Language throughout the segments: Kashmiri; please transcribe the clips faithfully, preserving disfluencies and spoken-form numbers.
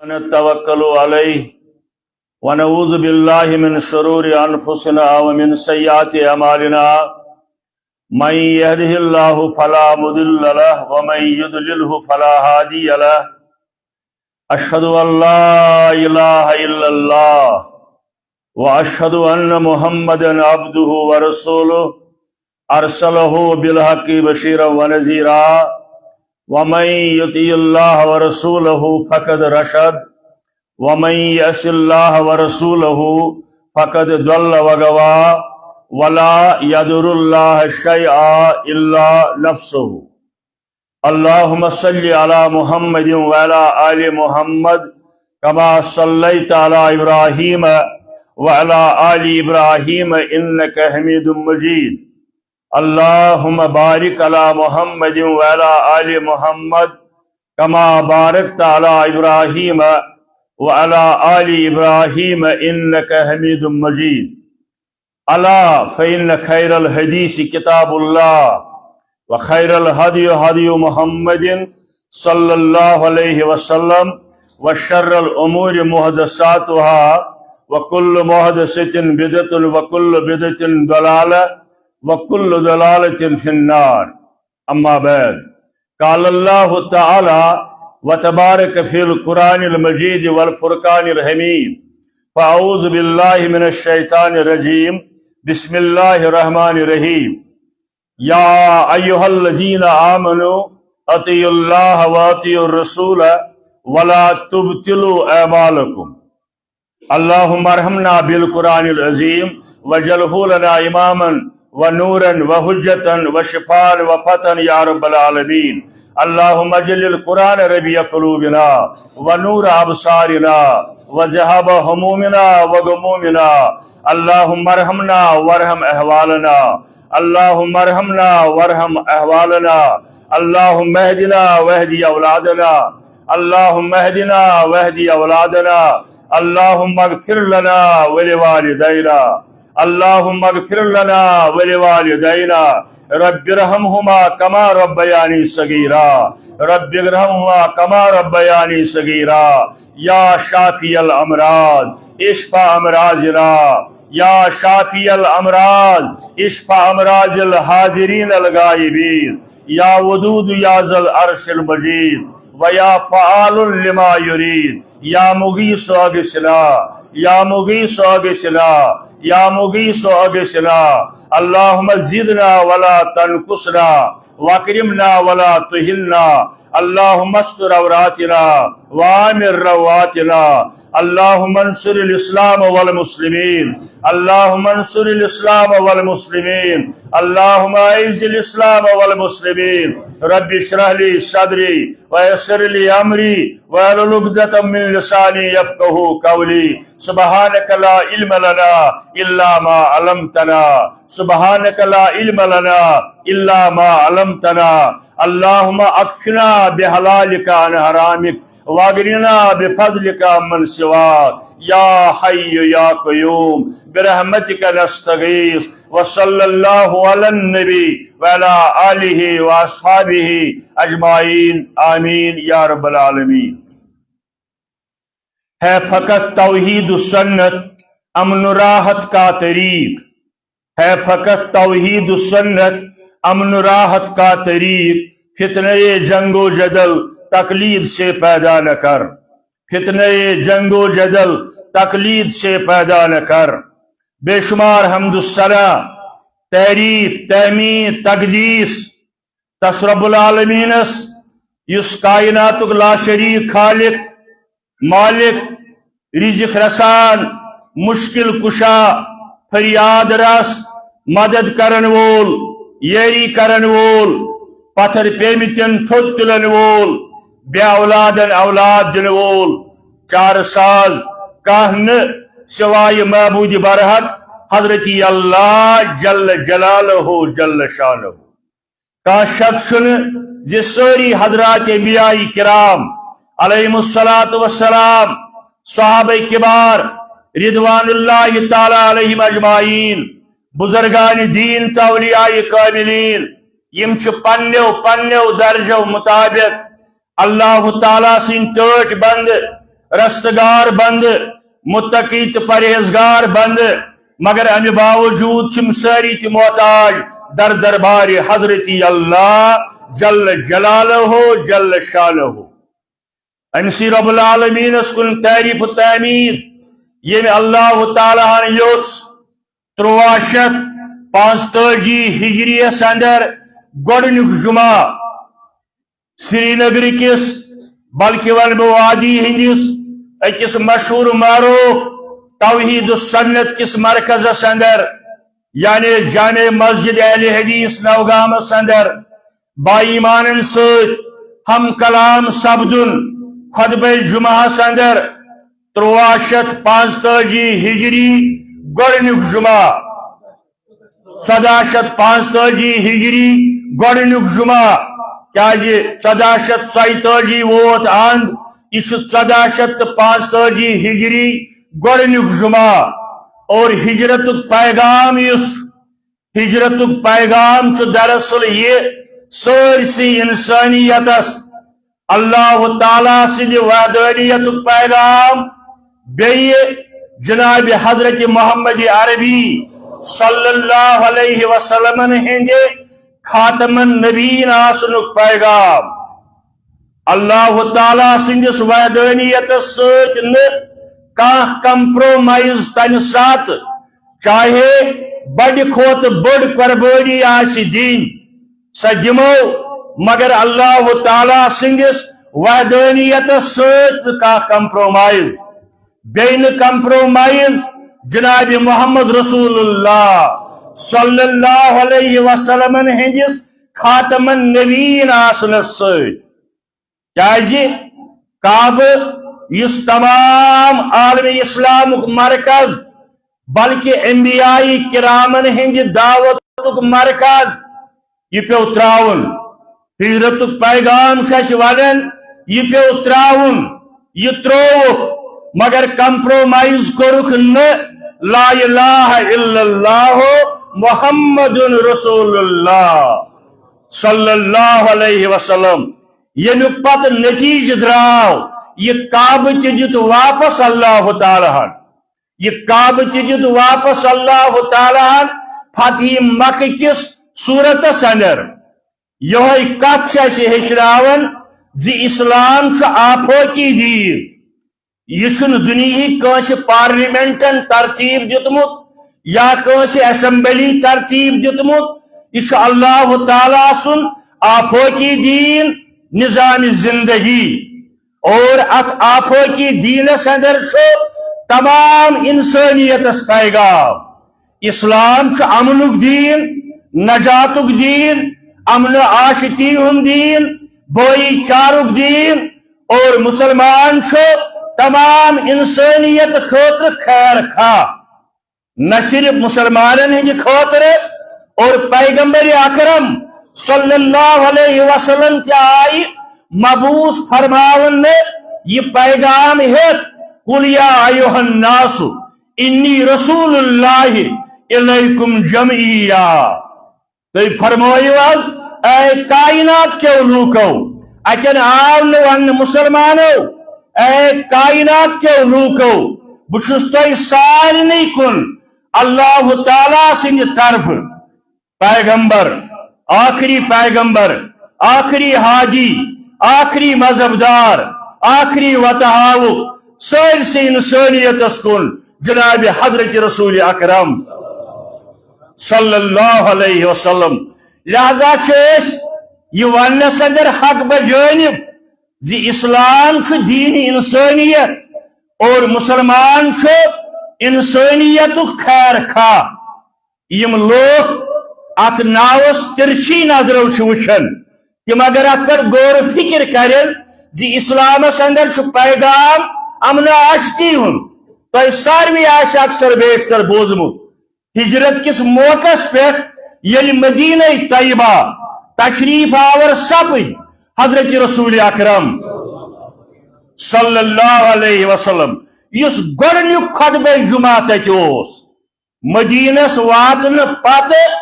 نتوكل عليه ونعوذ بالله من شرور أنفسنا ومن سيئات أعمالنا. من يهده الله فلا مضل له ومن يضلله فلا هادي له. أشهد أن لا إله إلا الله وأشهد أن محمدا عبده ورسوله أرسله بالحق بشيرا ونذيرا. ومن يطع الله ورسوله فقد رشد ومن يعص الله ورسوله فقد ضل وغوى. ولا يضر الله شيئا إلا نفسه. اللهم صل على محمد وعلى آل محمد كما صليت على إبراهيم وعلى آل إبراهيم إنك حميد مجيد. اللهم بارك على محمد وعلى آل محمد كما باركت على إبراهيم وعلى آل إبراهيم إنك حميد مجيد. ألا فإن خير الحديث كتاب الله، وخير الهدي هدي محمد صلى الله عليه وسلم، وشر الأمور محدثاتها، وكل محدثة بدعة، وكل بدعة ضلالة، وكل ضلالة في النار. أما بعد، قال الله تعالى وتبارك في القرآن المجيد والفرقان الحميد، فأعوذ بالله من الشيطان الرجيم. بسم الله الرحمن الرحيم. يا أيها الذين آمنوا أطيعوا الله وأطيعوا الرسول ولا تبطلوا أعمالكم. اللهم ارحمنا بالقرآن العظيم واجعله لنا إماما ونورا وحجة وشفاء وفتحا يا رب العالمين. اللهم اجعل القرآن ربيع قلوبنا ونور أبصارنا وذهاب همومنا وغمومنا. اللهم ارحمنا وارحم أحوالنا. اللهم ارحمنا وارحم أحوالنا. اللهم اهدنا واهد أولادنا. اللهم اهدنا واهد أولادنا. اللهم اغفر لنا ولوالدينا. اللهم اغفر لنا ولوالدينا. رب ارحمهما كما ربياني صغيرا. رب ارحمهما كما ربياني صغيرا. يا شافي الأمراض، اشف أمراضنا. يا شافي الأمراض، اشف أمراض الحاضرين الغائبين. يا ودود يا ذا العرش المجيد، ويا فعال لما يريد. يا مغيث أغثنا، يا مغيث أغثنا، يا مغيث أغثنا. اللهم زدنا ولا تنقصنا، وأكرمنا ولا تهنا. اللهم استر عوراتنا وآمن روعاتنا. اللهم انصر الإسلام والمسلمين. اللهم انصر الإسلام والمسلمين. اللهم أعز الإسلام والمسلمين. رب اشرح لي صدري ويسر لي أمري واحلل عقدة من لساني يفقهوا قولي. سبحانك لا علم لنا إلا ما علمتنا. سبحانك لا علم لنا إلا ما علمتنا. اللهم أكفنا بحلالك عن حرامك وأغننا بفضلك عمن سواك. يا حي يا قيوم برحمتك نستغيث. وصلى الله على النبي وعلى آله وأصحابه أجمعين. آمين يا رب العالمين. ہے فقط توحید و سنت امن و راحت کا طریق. ہے فقط توحید و سنت امن و راحت کا طریق. فتنہ جنگ و جدل تقلید سے پیدا نہ کر. فتنہ جنگ و جدل تقلید سے پیدا نہ کر. بے شمار حمد و ثنا، تعریف، تحمید، تقدیس تس رب العالمینس، یُس کائناتک لاشریک خالق، مالک، رزق رسان، مشکل کشا، فریاد رس، مدد کرن وول، یری کرن وول، پتھر پیمتن تھوٚد تُلن وول، بے اولادن اولاد دن وول، چارٕ ساز، کانٛہہ نہٕ سوائے معبود برحق حضرت اللہ جل جلالہ جل شانہ. کانٛہہ شک چھُنہٕ زِ سٲری حضرات انبیاء کرام علیہم الصلوۃ والسلام، صحابہ کبار رضوان اللہ تعالی علیہم اجمعین، بزرگان دین تہٕ اولیاء کاملین، یِم چھِ پننیو پننیو درجو مطابق اللہ تعالیٰ سٕنٛدۍ ٹٲٹھۍ بندٕ، رستگار بندٕ، متقی تہٕ پرہیزگار بندٕ، مگر امہِ باوجود چھِ یِم سٲری تہِ محتاج در دربارِ حضرت اللہ جل جلالہ جل شانہ۔ أمۍ سٕے رب العالمینس کُن تعریف و تعمید، ییٚمۍ اللہ تعالیٰ ہن یوٚژھ تُرٛواہ شیٚتھ پانٛژتٲجی ہجریس اندر گۄڈٕنیُک جمعہ سرینگر کِس، بلکہ ونہٕ بہٕ وادی ہٕنٛدِس أکِس مشہوٗر معروف توحید و سنت کِس مرکزس اندر، یعنی جامع مسجد اہل حدیث نوگامس اندر، با ایمانن سۭتۍ ہم کلام سپدُن خطبہ جمعہس اندر، تُرٛواہ شیٚتھ پانٛژتٲجی ہجری گۄڈٕنیُک جمعہ، ژۄداہ شیٚتھ پانٛژتٲجی ہجری گۄڈٕنیُک جمعہ، کیازِ ژۄداہ شیٚتھ ژۄیتٲجی ووت اند، یہِ چھُ ژۄداہ شیٚتھ تہٕ پانٛژتٲجی ہجری گۄڈٕنیُک جمعہ۔ اور ہجرتُک پیغام یُس، ہجرتُک پیغام چھُ دراصل یہِ، سٲرسٕے انسانیتس اللہ تعالیٰ سٕنٛدِ وحدانیتُک پیغام، بیٚیہِ جناب حضرت محمد عربی صلی اللہ علیہ وسلمن ہٕنٛدِ خاتم النبیین آسنُک پیغام۔ اللہ تعالیٰ سٕنٛدِس وحدانیتس سۭتۍ نہٕ کانٛہہ کمپرومائز تمہِ ساتہٕ، چاہے بڑِ کھۄتہٕ بٔڑ قربٲنی آسہِ دِنۍ، سۄ دِمو، مگر اللہ تعالیٰ سٕنٛدِس وحدانیتس سۭتۍ نہٕ کانٛہہ کمپرومائز۔ بیٚیہِ نہٕ کمپرومائز جناب محمد رسول اللہ صلی اللہ علیہ وسلمن ہٕنٛدِس خاتم النبیین آسنس سۭتۍ۔ کیازِ کعبہٕ، یُس تمام عالم اسلامُک مرکز، بلکہ انبیاء کرامن ہٕنٛدِ دعوتُک مرکز، یہِ پیوٚو تراوُن۔ ہجرتُک پیغام چھُ اَسہِ ونان، یہِ پیوٚو تراوُن، یہِ ترووُکھ، مگر کمپرومائز کوٚرُکھ نہٕ لا الہ الا اللہ محمد رسول اللہ صلی اللہ علیہ وسلم۔ ییٚمیُک پتہٕ نتیجہٕ درٛاو، یہِ کعبہٕ تہِ دیُت واپس اللہ تعالیٰ ہن۔ یہِ کعبہٕ تہِ دیُت واپس اللہ تعالیٰ ہن فتح مکہ کِس صورتس اندر۔ یِہوٚے کتھ چھِ اَسہِ ہیٚچھناوان زِ اسلام چھُ آفٲقی دیٖن۔ یہِ چھُنہٕ دُنیہٕکۍ کٲنٛسہِ پارلیمنٹن ترتیب دیُتمُت یا کٲنٛسہِ اسمبلی ترتیب دیُتمُت۔ یہِ چھُ اللہ تعالیٰ سُنٛد آفٲقی دیٖن، نظام زندگی۔ اور اتھ آفٲقی دیٖنس اندر چھُ تمام انسٲنیتس پیغام۔ اسلام چھُ امنُک دیٖن، نجاتُک دیٖن، امن و آشتی ہُنٛد دیٖن، بھٲئی چارُک دیٖن۔ اور مسلمان چھُ تمام انسانیت خٲطرٕ خیر خواہ، نہ صرف مسلمانن ہٕنٛدِ خٲطرٕ۔ اور پیغمبر اکرم صلی اللہ علیہ وسلم تہِ آیہِ مبعوث فرماونہٕ یہِ پیغام ہیٚتھ، "قل یا ایھا الناس انی رسول اللہ الیکم جمعیا۔" تُہۍ فرمٲیِو حظ، اے کائنات کیو لوٗکو، اتٮ۪ن آو نہٕ وننہٕ مسلمانو، اے کائنات کیو لوٗکو، بہٕ چھُس تۄہہِ سارنٕے کُن اللہ تعالیٰ سٕنٛدِ طرفہٕ پیغمبر، آخری پیغمبر، آخری ہادی، آخری مذہب دار، آخری وتہٕ ہاوُک سٲرسٕے انسٲنیتس کُن جناب حضرت رسول اکرم صلی اللہ علیہ وسلم۔ لہذا چھِ أسۍ یہِ وننس اندر حق بجانب زِ اسلام چھُ دین انسانیت اور مسلمان چھُ انسانیتُک خیر خواہ۔ یِم لوٗکھ اتھ ناوس تِرچھی نظرو چھِ وٕچھان، تِم اگر اتھ پٮ۪ٹھ غور و فکر کرن زِ اسلامس اندر چھُ پیغام امن و آشتی ہُنٛد، تۄہہِ ساروٕے آسہِ اکثر بیشتر بوٗزمُت، ہجرت کِس موقعس پٮ۪ٹھ ییٚلہِ مدینہ طیبہ تشریف آور سپٕدۍ حضرت رسول اکرم صلی اللہ علیہ وسلم، یُس گۄڈٕنیُک خطبہ جمعہ تتہِ اوس، مدینس واتنہٕ پتہٕ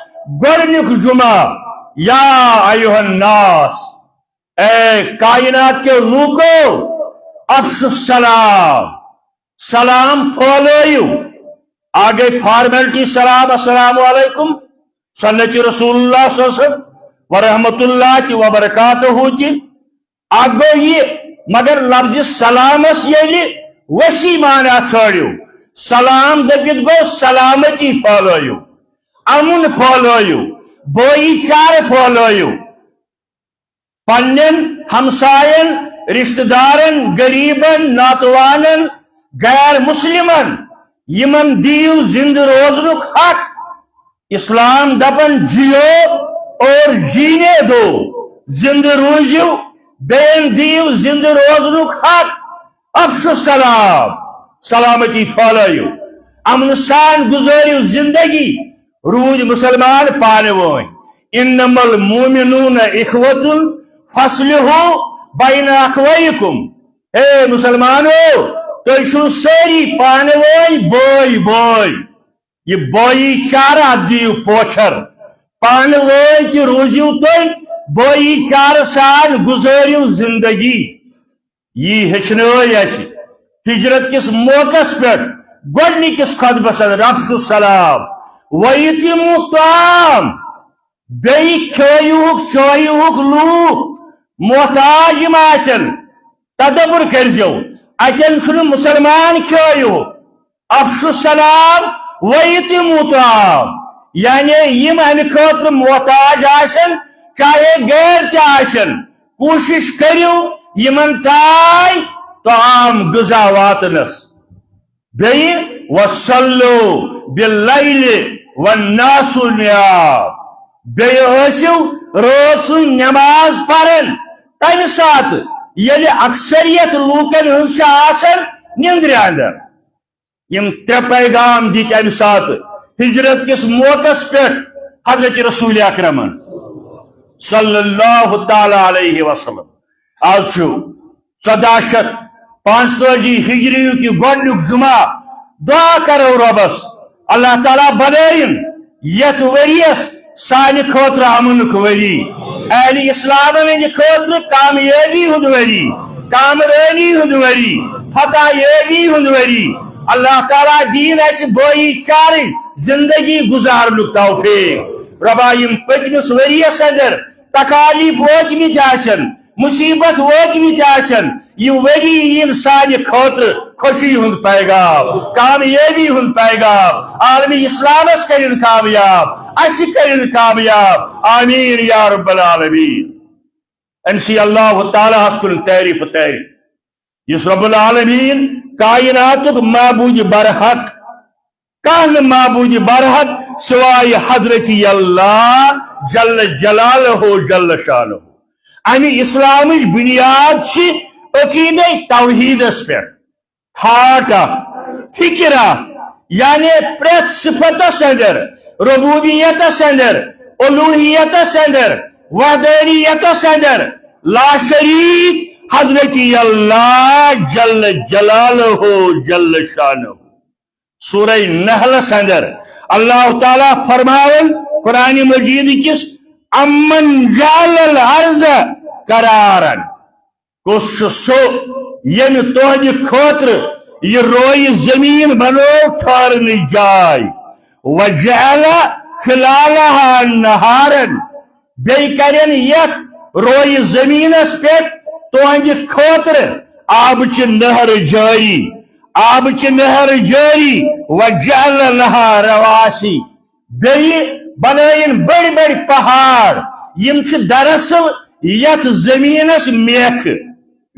گۄڈٕنیُک جمعہ، یا ایھا الناس، اے کائنات کیو لوٗکو، افشوا السلام، سلام پھٲلٲیِو۔ اکھ گٔے فارمیلٹی، سلام، السلام علیکم، سنت رسول اللہ صلی اللہ علیہ وسلم، ورحمۃ اللہ تہِ وبرکاتہ تہِ۔ اکھ گوٚو یہِ، مگر لفظ سلامس ییٚلہِ وسیع معنی ژھٲنٛڈِو، سلام دٔپِتھ گوٚو سلامتی پھٲلٲیِو، امن پھٲلٲیِو، بٲیی چارٕ پھٲلٲیِو۔ پننٮ۪ن ہمساین، رشتہٕ دارن، غریبن، ناتوانن، غیر مسلمن، یِمن دِیِو زندٕ روزنُک حق۔ اسلام دپان جیو اور جینے دو، زندٕ روٗزِو، بیٚین دِیِو زندٕ روزنُک حق۔ افشوا السلام، سلامتی پھٲلٲیِو، امن سان گزٲرِو زندگی، روٗدۍ مسلمان پانہٕ وٲنۍ۔ انما المؤمنون اخوة فاصلحوا بین اخویکم۔ اے مسلمانو، تُہۍ چھِو سٲری پانہٕ وٲنۍ بٲے بٲے۔ یہِ بٲیی چارٕ، اتھ دِیِو پوچھر۔ پانہٕ وٲنۍ تہِ روٗزِو تُہۍ بٲیی چارٕ سان، گُزٲرِو زندگی۔ یی ہیٚچھنٲے اَسہِ ہجرت کِس موقعس پٮ۪ٹھ گۄڈٕنِکِس خطبس اندر، افشوا السلام ویتموا الطعام۔ بیٚیہِ کھیٲیِوُکھ، چٲیِوُکھ لوٗکھ، محتاج یِم آسن، تدبر کٔرۍزیو، اتٮ۪ن چھُنہٕ مسلمان کھیٲیِوُکھ۔ افشوا السلام ویتموا الطعام، یعنی یِم امہِ خٲطرٕ محتاج آسن، چاہے غیر تہِ آسن، کوٗشِش کٔرِو یِمن تام طعام، غذا واتنس۔ بیٚیہِ وصلوا باللیل والناس نِیام، بیٚیہِ ٲسِو رٲژ ہٕنٛز نٮ۪ماز پران تمہِ ساتہٕ ییٚلہِ اکثریت لوٗکن ہٕنٛز چھِ آسان نِندرِ اندر۔ یِم ترٛےٚ پیغام دِتۍ امہِ ساتہٕ ہجرت کِس موقعس پٮ۪ٹھ حضرت رسول اکرمن صلی اللہ تعالیٰ علیہ وسلم۔ آز چھُ ژۄداہ شیٚتھ پانٛژتٲجی ہجری یُک یہِ گۄڈٕنیُک جمعہ۔ دعا کرو رۄبس، اللہ تعالیٰ بنٲیِن یتھ ؤریس سانہِ خٲطرٕ امنُک ؤری، اہل اسلام ہٕنٛدِ خٲطرٕ کامیٲبی ہُنٛد ؤری، کامرٲنی ہُنٛد ؤری، فتح یٲبی ہُنٛد ؤری۔ اللہ تعالیٰ دِیِن اسہِ بٲیی چارٕنۍ زندگی گُزارنُک توفیق۔ رۄبا، یِم پٔتمِس ؤریس اندر تکالیف وٲتمٕتۍ آسن، مصیبت وٲتمٕتۍ آسن، یہِ ؤری یِن سانہِ خٲطرٕ خوشی ہُنٛد پیغام، کامیٲبی ہُنٛد پیغام، عالمی اسلامس کٔرِن کامیاب، اسہِ کٔرِن کامیاب۔ آمین یا رب العالمین۔ أمۍ سٕے اللہ تعالیٰ ہس کُن تعریف تعریف، یُس رب العالمین کائناتُک معبود برحق، کانٛہہ نہٕ معبود برحق سوائے حضرت اللہ جل جلالہ جل شانہ۔ امہِ اسلامٕچ بنیاد چھِ عقیدے توحیدس پٮ۪ٹھ۔ تھاٹ اکھ، فکر اکھ، یعنی پرٛٮ۪تھ صفتس اندر، ربوبیتس اندر، الوہیتس اندر، وحدانیتس اندر لا شریک حضرت اللہ جل جلالہ جل شانہ۔ سورہ نحلس اندر اللہ تعالیٰ فرماون قرآن مجید کِس، امن جعل الارض قرارا، کُس چھُ سُہ ییٚمۍ تُہنٛدِ خٲطرٕ یہِ رویہِ زٔمیٖن بنٲو ٹھہرنٕچ جاے؟ وجعل خلالها انہارا، بیٚیہِ کرن یتھ رویہِ زٔمیٖنس پٮ۪ٹھ تُہنٛدِ خٲطرٕ آبہٕ چہِ نہرٕ جٲری، آبہٕ چہِ نہرٕ جٲری، وجعل لها رواسی، بیٚیہِ بنٲیِن بٔڑۍ بٔڑۍ پہاڑ، یِم چھِ دراصل یتھ زٔمیٖنس میکھٕ،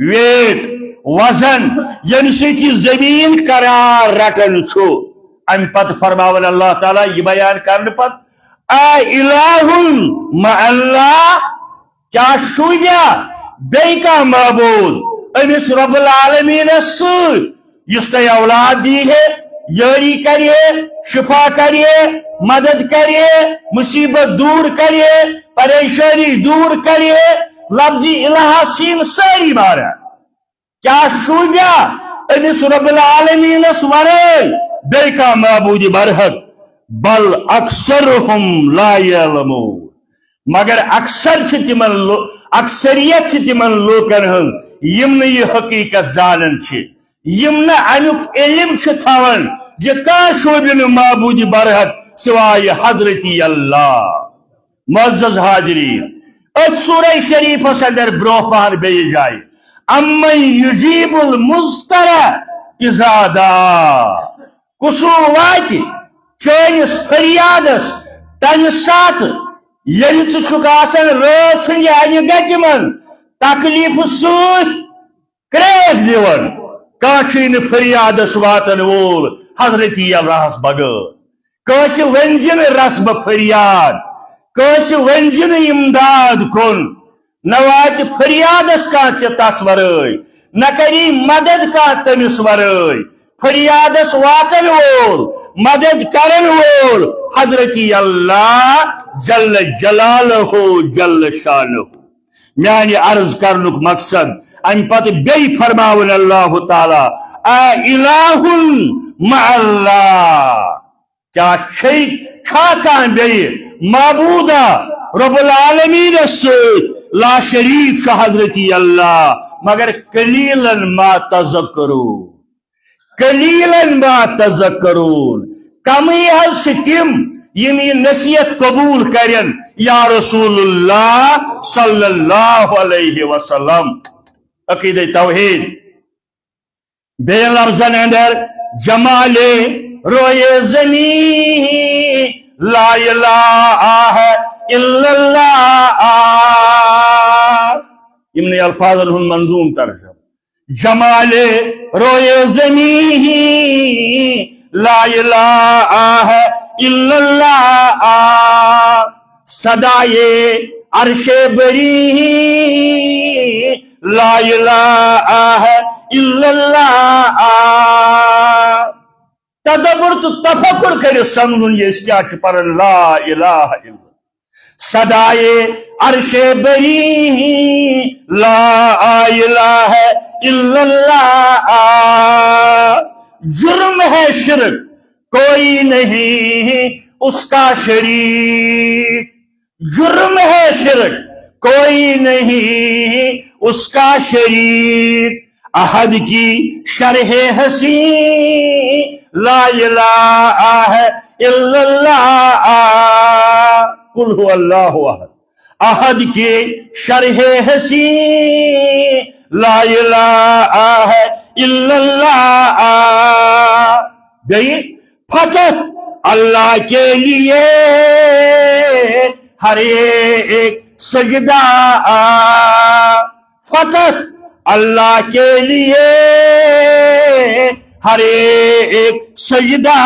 ویٹ، وزن، ییٚمہِ سۭتۍ یہِ زٔمیٖن قرار رٹان چھُ۔ امہِ پتہٕ فرماوان اللہ تعالیٰ یہِ بیان کرنہٕ پتہٕ، اَإِلَٰهٌ مَعَ اللَّهِ، کیا شوٗبیا بیٚیہِ کانٛہہ معبوٗد أمِس رب العالمینس سۭتۍ، یُس تۄہہِ اولاد دی ہے، یٲری کرِ ہے، شفا کرِ ہے، مدد کرِ ہے، مصیبت دوٗر کرِ ہے، پریشٲنی دوٗر کرِ ہے؟ لفظ الہ سین سٲری مارا۔ کیا شوٗبیا أمِس رب العالمینس ورٲے بیٚیہِ کانٛہہ معبوٗد برحق؟ بل اکثرهم لا یعلمون۔ مگر اکثر چھِ تِمن لو-، اکثریت چھِ تِمن لوٗکن ہٕنٛز یِم نہٕ یہِ حقیٖقت زانان چھِ، یِم نہٕ اَمیُک علم چھِ تھاوان زِ کانٛہہ شوٗبہِ نہٕ معبوٗدِ برحق سوائے حضرتی اللہ۔ معزز حاضرین، أتھۍ سورہ شریفس اندر برونٛہہ پہن بیٚیہِ جایہِ، امن یجیب المضطر اذا دعا، کُس واتہِ چٲنِس فریادس تمہِ ساتہٕ ییٚلہِ ژٕ چھُکھ آسان رٲژ ہٕنٛدِ انہِ گٹہِ منٛز تکلیفہٕ سۭتۍ کرٛیک دِوان۔ کانٛہہ چھُے نہٕ فریادس واتن وول حضرتی اللہس بغٲر۔ کٲنٛسہِ ؤنۍ زِ نہٕ رس بہٕ فریاد، کٲنٛسہِ ؤنۍ زِ نہٕ امداد کُن۔ نہ واتہِ فریادس کانٛہہ ژےٚ تس ورٲے، نہ کری مدد کانٛہہ تٔمِس ورٲے۔ فریادس واتن وول، مدد کرن وول حضرتی اللہ جل جلالہ جل شانہ۔ میانہِ عرض کرنُک مقصد، امہِ پتہٕ بیٚیہِ فرماوُن اللہ تعالیٰ، "آ الہ مع اللہ"، کیا چھے، چھا کانٛہہ بیٚیہِ معبودا رب العالمینس سۭتۍ؟ لا شریک چھُ حضرتی اللہ، مگر قلیلاً ما تذکرون۔ قلیلاً ما تذکرون، کمٕے حظ چھِ تِم یِم یہِ نصیحت قبول کرن یا رسول اللہ صلی اللہ علیہ وسلم۔ عقیدہ توحید۔ بیٚیہِ لفظن اندر، جمال روئے زمین لا الہ الا اللہ۔ یِمنٕے الفاظن ہُنٛد منظوم ترجمہٕ۔ جمال روئے زمین لا الہ الا اللہ، صدائے عرش بری لا الہ الا اللہ۔ تدبر تہٕ تفکر کٔرِتھ سمجھُن، یہِ أسۍ کیٛاہ چھِ پران، لا الہ الا اللہ۔ صدائے عرش بری لا الہ الا اللہ۔ جرم ہے شرک، کوئی نہیں اس کا شریک۔ جرم ہے شرک، کوئی نہیں اس کا شریک۔ احد کی شرح حسین لا الہ الا اللہ۔ قل هو اللہ احد۔ احد کی شرح حسین لا الہ الا اللہ۔ بیٚیہِ، فقط اللہ کے لیے ہر ایک سجدہ، فقط اللہ کے لیے ہر ایک سجدہ،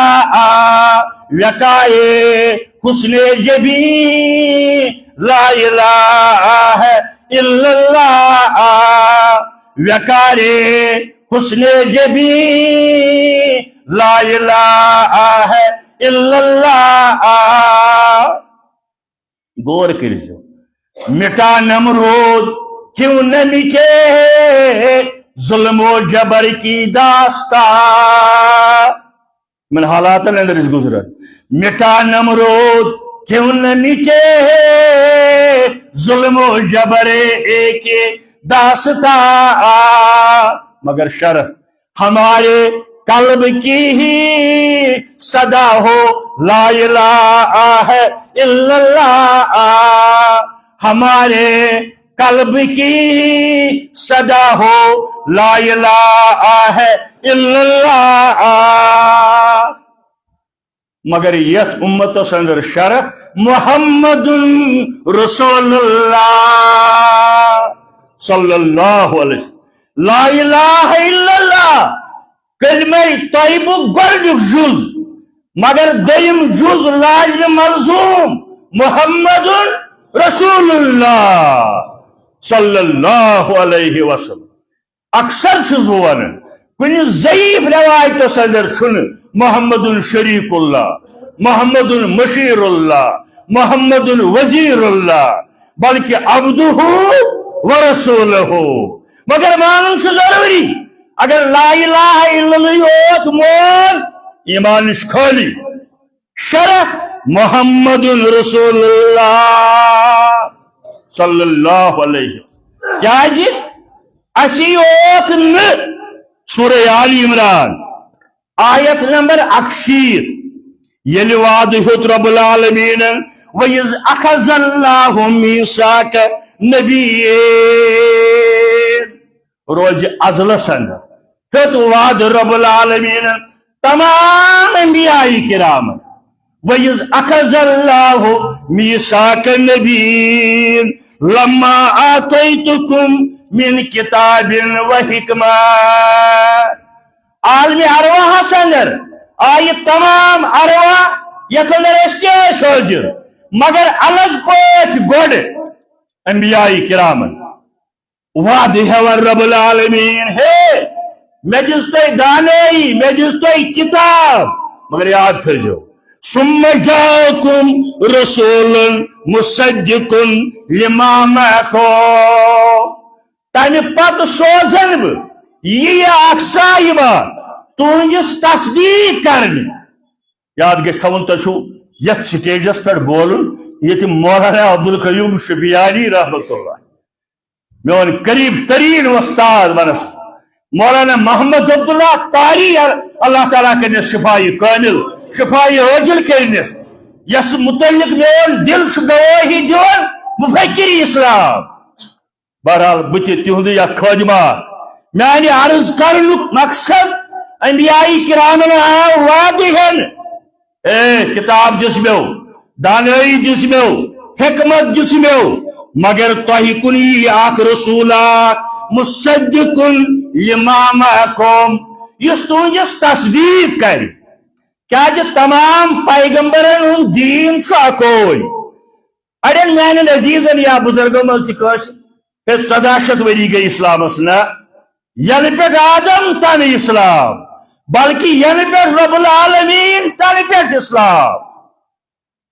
وقائے حسن جبی لا الہ الا اللہ، وقار حسن جبی لا الہ الا اللہ۔ غور کٔرزیو، مٹا نمرود کیوں نہ مٹے ظلم و جبر کی داستان۔ یِمن حالاتن اندر أسۍ گُزران۔ مٹا نمرود کیوں نہ مٹے ظلم و جبر ایک داستان۔ مگر شرح ہمارے قلب کی ہی صدا ہو لا الہ الا اللہ۔ ہمارے قلب کی صدا ہو لا الہ الا اللہ۔ مگر یتھ امتس اندر شرح محمد رسول اللہ صلی اللہ علیہ وسلم، لا الہ الا اللہ، کلمہ طیبہ گۄڈنیُک جُز، مگر دوٚیِم جُز لازم ملزوم محمد رسول اللہ صلی اللہ علیہ وسلم۔ اکثر چھُس بہٕ ونان، کُنہِ ضعیف روایتس اندر چھُنہٕ محمد شریک اللہ، محمد مشیر اللہ، محمد وزیر اللہ، بلکہ عبدہ و رسولہ۔ مگر مانُن چھُ ضروری، اگر لا الہ الا اللہ یوت مون، ایمان نِش خٲلی۔ شرح محمد رسول اللہ صلی اللہ علیہ وسلم۔ کیازِ؟ اسی یوت نہ۔ سورہ آل عمران، آیت نمبر اکشیت، ییٚلہِ وعدٕ ہیوٚت رب العالمینن، وَإِذْ أَخَذَ اللَّهُ مِيثَاقَ النَّبِيِّينَ، روزِ ازلس اندر ہیوٚت وعدٕ رب العالمینن تمام انبیاء کرامن، وَإِذْ أَخَذَ اللَّهُ مِيثَاقَ النَّبِيِّينَ لَمَّا آتَيْتُكُم مِّن كِتَابٍ وَحِكْمَةٍ۔ عالمِ ارواحس اندر آیہِ تمام ارواح، یتھ اندر أسۍ تہِ ٲسۍ حٲضِر، مگر الگ پٲٹھۍ گۄڈٕ انبیاء کرامن۔ وعدٕ ہٮ۪وان رب العالمین، ہے، مےٚ دِژ تۄہہِ دانٲیی، مےٚ دِژ تۄہہِ کتاب، مگر یاد تھٲیزیو، ثم جاءكم رسول مصدق لما معكم۔ تمہِ پتہٕ سوزن بہٕ یہِ اکھ صاحبہ تُہنٛدِس تصدیق کرنہِ۔ یاد گژھِ تھاوُن، تۄہہِ چھُو یتھ سٹیجس پٮ۪ٹھ بولُن، ییٚتہِ مولانا عبدالقیوم شبیانی رحمت اللہ، میون قریب ترین وۄستاد ونس، مولانا محمد عبداللہ تاری، اللہ تعالیٰ کرنس شفای کامل، شفای عاجل کرنس، یس متعلق میون دل چھُ گوٲہی دِوان مفکر اسلام۔ بہرحال، بہٕ تہِ تِہُنٛدُے اکھ خٲدمہ۔ میانہِ عرض کرنُک مقصد، انبیاء کرامن آو وعدٕ ہٮ۪نہٕ، اے، کتاب دِژ مےٚ، دانٲیی دِژ مےٚ، حکمت دِژ مےٚ، مگر تۄہہِ کُن یی اکھ رسولا، مصدق لما معکم، یُس تُہنٛدِس تصدیق کرِ۔ کیازِ تمام پیغمبرن ہُنٛد دیٖن چھُ اکوے۔ اڑٮ۪ن میانٮ۪ن عزیزن یا بزرگو منٛز تہِ کٲنٛسہِ، ہے، ژۄداہ شیٚتھ ؤری گٔے اسلامس نہ، ینہٕ پٮ۪ٹھ آدم تنہٕ اسلام، بلکہ ینہٕ پٮ۪ٹھ رب العالمین تنہٕ پٮ۪ٹھ اسلام۔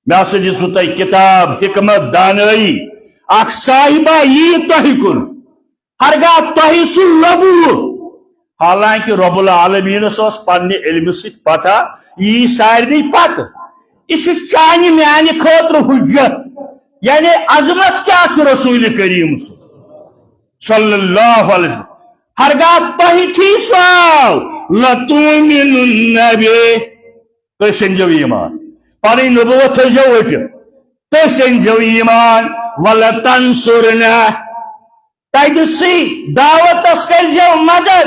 مےٚ ہسا دِژوٕ تۄہہِ کتاب، حکمت، دانٲیی، اکھ صاحبہ یی تۄہہِ کُن۔ ہرگاہ تۄہہِ سُہ لوٚبوٕ، حالانکہ رب العالمینس اوس پننہِ علمہٕ سۭتۍ پتہ، یی سارنٕے پتہ۔ یہِ چھُ چانہِ میانہِ خٲطرٕ حجت، یعنی عظمت کیٛاہ چھُ رسول کریم صلی اللہ علیہ وسلم۔ ہرگاہ تۄہہِ تھی سُہ آو، لَتُؤْمِنُنَّ بِهِ، تُہۍ سٔنزیو ایمان، پنٕنۍ نبوت تھٲیزیو ؤٹِتھ، تُہۍ سٔنزیو ایمان، وَلَتَنصُرُنَّهُ، تَتہِ سٕے دعوتس کٔرزیو مدد،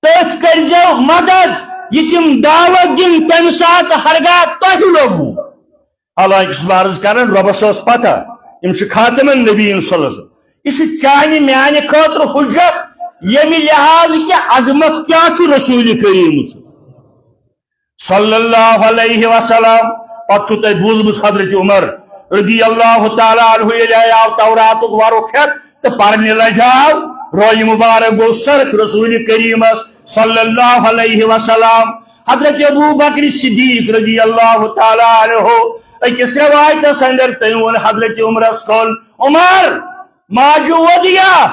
تٔتھۍ کٔرزیو مدد، یہِ تِم دعوت دِن تَمہِ ساتہٕ ہرگاہ تۄہہِ لوٚگوٕ۔ حالانکہ چھُس بہٕ عرض کران، رۄبس ٲس پتہ، یِم چھِ خاتم النبیین صلی اللہ علیہ وسلم۔ یہِ چھُ چانہِ میانہِ خٲطرٕ حجت، ییٚمہِ لحاظ کہِ عظمت کیٛاہ چھُ رسول کریم صلی اللہ علیہ وسلم۔ پتہٕ چھُو تۄہہِ بوٗزمُت حضرت عمر رضی اللہ تعالیٰ عنہ ییٚلہِ آو توراتُک ورُق ہٮ۪تھ تہٕ پرنہِ لجہِ آو، رویہِ مبارک گوٚو سرخ رسول کریمس صلی اللہ علیہ وسلم۔ حضرت ابو بکر صدیق رضی اللہ تعالیٰ عنہ، أکِس روایتس اندر تٔمۍ ووٚن حضرت عمرس کُن، عمر، ماجہِ ودیا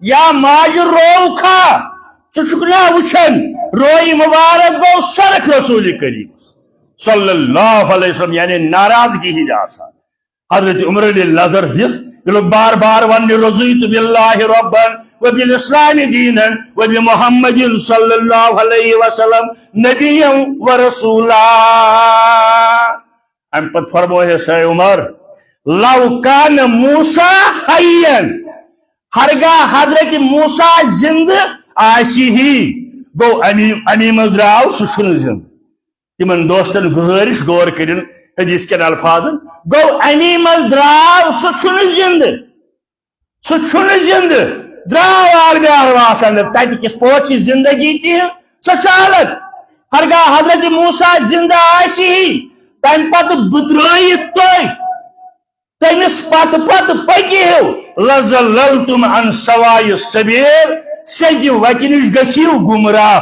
یا ماجہِ روو کھا، ژٕ چھُکھ نا وٕچھان، رویہِ مبارک گوٚو سرخ رسول کریم صلی اللہ علیہ وسلم، یعنی ناراضگی ہِنٛدۍ آسان۔ حضرت عمر ییٚلہِ نظر دِژ، یہِ لوٚگ بار بار وننہِ، رضیت باللہ ربا وبالاسلام دینا وبمحمد صلی اللہ علیہ وسلم نبیا ورسولا۔ امہِ پتہٕ فرمووہس، اے عمر، لو کان موسیٰ حیا، ہرگاہ حضرت موسیٰ زندٕ آسہِ ہی، گوٚو امی، امی منٛز درٛاو، سُہ چھُنہٕ زندٕ۔ تِمن دوستن گزٲرِش، غور کٔرِن حدیث کٮ۪ن الفاظن، گوٚو امی منٛز درٛاو، سُہ چھُنہٕ زندٕ۔ سُہ چھُنہٕ زِندٕ، درٛاو عالمِ ارواحس اندر۔ تتہِ کِتھ پٲٹھۍ چھِ زندگی تِہنٛز؟ سۄ چھِ الگ۔ ہرگاہ حضرت موسیٰ زندٕ آسہِ ہی، تمہِ پتہٕ بترٲیِتھ تُہۍ تٔمِس پتہٕ پتہٕ پٔکِو، لَزَلَّلْتُمْ عَنْ سَوَاءِ السَّبِيلِ، سیٚزِ وتہِ نِش گٔژھِو گمراہ۔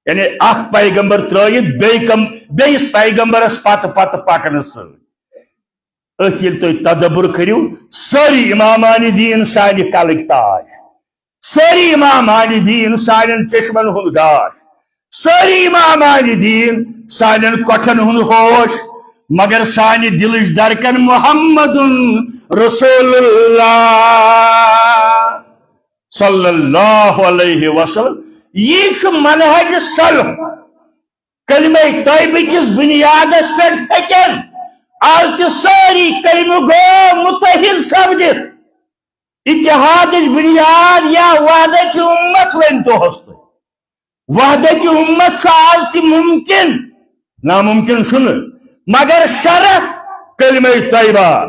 یعنی اکھ پیغمبر ترٲیِتھ بیٚیہِ کم، بیٚیِس پیغمبرس پتہٕ پتہٕ پکنہٕ سۭتۍ۔ أتھۍ ییٚلہِ تُہۍ تدبر کٔرِو، سٲری امامان دیٖن سانہِ کلٕکۍ تاج، سٲری امامان دیٖن سانٮ۪ن چشمن ہُنٛد گاش، سٲری امامان دیٖن سانٮ۪ن کۄٹھٮ۪ن ہُنٛد ہوش، مگر سانہِ دِلٕچ دھڑکن محمد رسول اللہ۔ صلی اللہ علیہ وسلم۔ یہِ چھُ منہج سلف۔ کلمہ طیبہ کِس بنیادس پٮ۪ٹھ ہیٚکن آز تہِ سٲری کلمہٕ گو متحد سپدِتھ۔ اتحادٕچ بنیاد یا وحدت امت ؤنۍ توہس تُہۍ۔ وحدت امت چھُ آز تہِ ممکن؟ ناممکن چھُنہٕ، مگر شرط کلمہ طیبہ،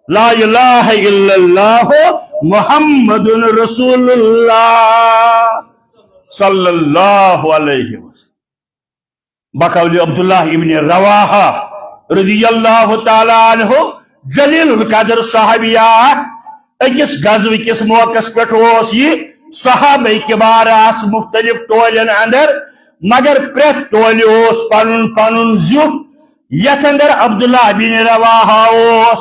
لا الہ الا اللہ محمد رسول اللہ صلی اللہ علیہ وسلم۔ بقول عبداللہ ابن رواحہ رضی اللہ تعالی عنہ، جلیل القدر صحابی اکھ، أکِس غزوہٕ کِس موقعس پٮ۪ٹھ اوس یہِ۔ صحابہ کبار آس مختلف ٹولٮ۪ن اندر، مگر پرٛٮ۪تھ ٹولہِ اوس پنُن پنُن زیُٹھ، یتھ اندر عبداللہ بن رواحہ اوس۔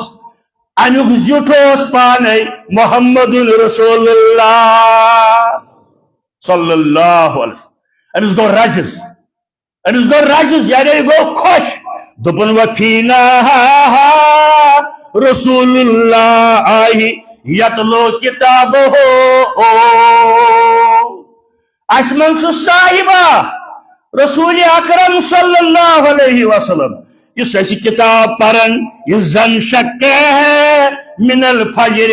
امیُک زیُٹھ اوس پانے محمد رسول اللہ صلی اللہ علیہ وسلم۔ أمِس گوٚو رجز، أمِس گوٚو رجز، یعنی گوٚو خۄش۔ دوٚپُن، "وفینا رسول اللہ یتلو کتابہ"۔ اسہِ منٛز چھُ صاحبہ رسول اکرم صلی اللہ علیہ وسلم، یُس اسہِ کتاب پران، یُس زن شکہ ہے من الفجر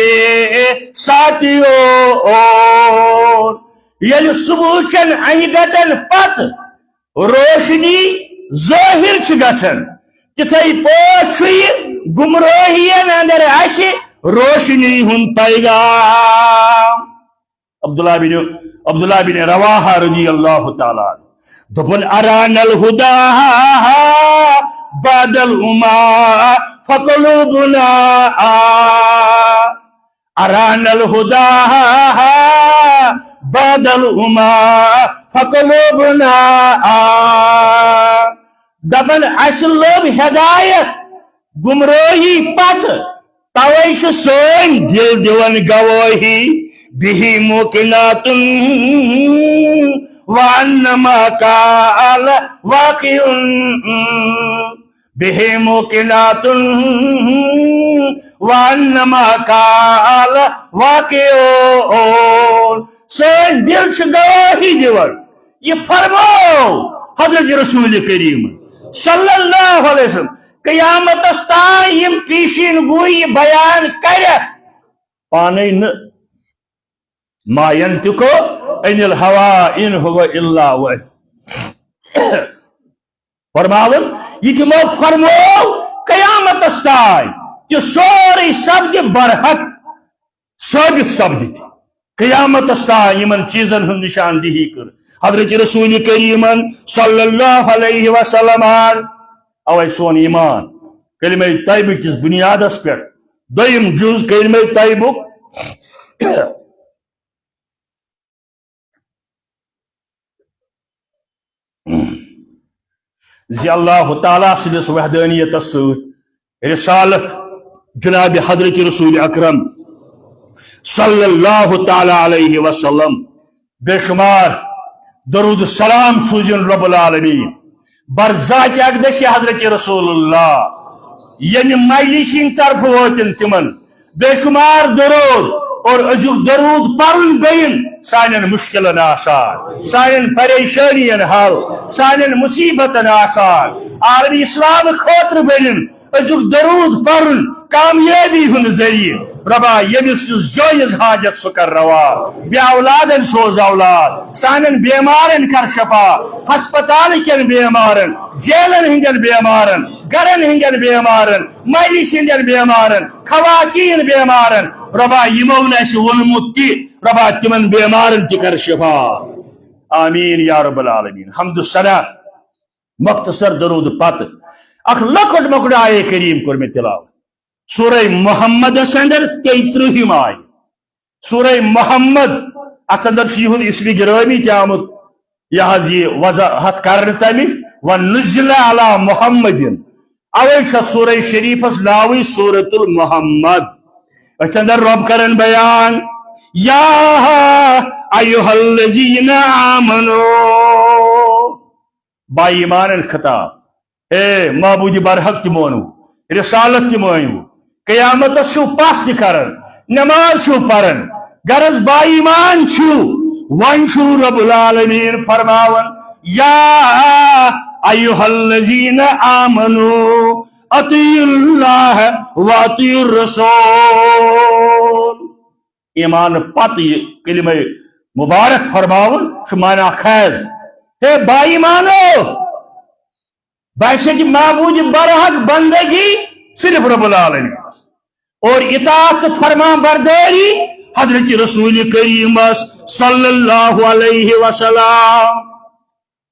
ساتیو۔ ییٚلہِ صبحچن انہِ گٹن پتہٕ روشنی ظٲہر چھِ گژھان، تِتھے پٲٹھۍ چھُ یہِ گمرٲہین اندر اسہِ روشنی ہُنٛد پیغام۔ عبداللہ بن، عبداللہ بن رواحہ رضی اللہ تعالیٰ عنہ دوٚپُن، "ارانا الہدی بعد العمی فقلوبنا"۔ ارانا الہدی بعد العمی فقلوبنا۔ دپان، اسہِ لوٚب ہدایت گمرٲہی پتہٕ، توے چھِ سٲنۍ دل دِوان گوٲہی، بہ موقنات وانما قال واقع۔ بہ موقنات وانما قال واقع۔ سٲنۍ دل چھِ گوٲہی دِوان۔ یہِ فرمٲو حضرت رسول کریم صلی اللہ علیہ وسلم، قیامتس تام یِم پیشین گویی بیان کرن، پانے نہٕ، ما ینطق عن الہوی ان ہو الا وحی۔ فرماوان، یہِ تِمو فرموو قیامتس تام، یہِ سورُے سپدِ برحق، ثٲبت سپدِ تہِ۔ قیامتس تام یِمن چیٖزن ہٕنٛز نشاندہی کٔر حضرت رسول کریمن صلی اللہ علیہ وسلمن۔ اوے سون ایمان کلمہ طیبہ کِس بنیادس پٮ۪ٹھ۔ دوٚیِم جُز کلمہ طیبُک، زِ اللہ تعالیٰ سٕنٛدِس وحدانیتس سۭتۍ رسالت جناب حضرت رسول اکرم صلی اللہ تعالیٰ علیہ وسلم، بے شمار درود سلام سوٗزِن رب العالمین بر ذات اقدس حضرت رسول اللہ، ییٚمہِ مجلس ہٕنٛدِ طرفہٕ وٲتِن تِمن بے شمار درود، اور أزیُک درود پرُن بیٚیِن سانٮ۪ن مشکلن آسان، سانٮ۪ن پریشٲنین حل، سانٮ۪ن مصیبتن آسان، عالم اسلام خٲطرٕ بٔنِن أزیُک درود پرُن کامیٲبی ہُنٛد ذٔریعہٕ۔ رۄبا، ییٚمِس یُس جٲیز حاجت سُہ کر روا، بے اولادن سوز اولاد، سانٮ۪ن بیمارن کر شفا، ہسپتال کٮ۪ن بیمارن، جیلن ہٕنٛدٮ۪ن بیمارن، گرن ہٕنٛدٮ۪ن بیمارن، مجلس ہٕنٛدٮ۪ن بیمارن، خواتین بیمارن، رۄبا یِمو نہٕ اَسہِ ووٚنمُت تہِ، رۄبا تِمن بیمارن تہِ کر شفا۔ آمین یا رب العالمین۔ حمد و ثنا، مختصر درود پتہٕ اکھ لۄکُٹ مۄکُٹ آیے کریم کوٚر مےٚ تلاوت۔ سورہ محمدس اندر تیترٕہِم آیہِ۔ سورہ محمد، اتھ اندر چھُ یِہُنٛد اسمِ گرامی تہِ آمُت، یہِ حظ یہِ وضاحت کرنہٕ تمِچ، "ونزل علی محمد"۔ اوے چھِ سورہ شریفس ناوٕے سورۃ المحمد۔ اتھ اندر رب کرن بیان، یا ایھا الذین آمنو، با ایمانن خطاب، اے معبود برحق تہِ مونو، رسالت تہِ مونو، قیامتس چھِو پژھ تہِ کران، نماز چھِو پران، غرض با ایمان چھِو، وۄنۍ چھُ رب العالمین فرماوان، یا ایھا الذین آمنو اطیعوا اللہ واطیعوا الرسول۔ ایمان پتہٕ یہِ کلمہ مبارک فرماوُن چھُ معنی خیز۔ ہے با ایمانو، باسہِ کہ معبود برحق بندگی صرف رب العالمین اور اطاعت تہٕ فرمان برداری حضرت رسول کریمس صلی اللہ علیہ وسلم۔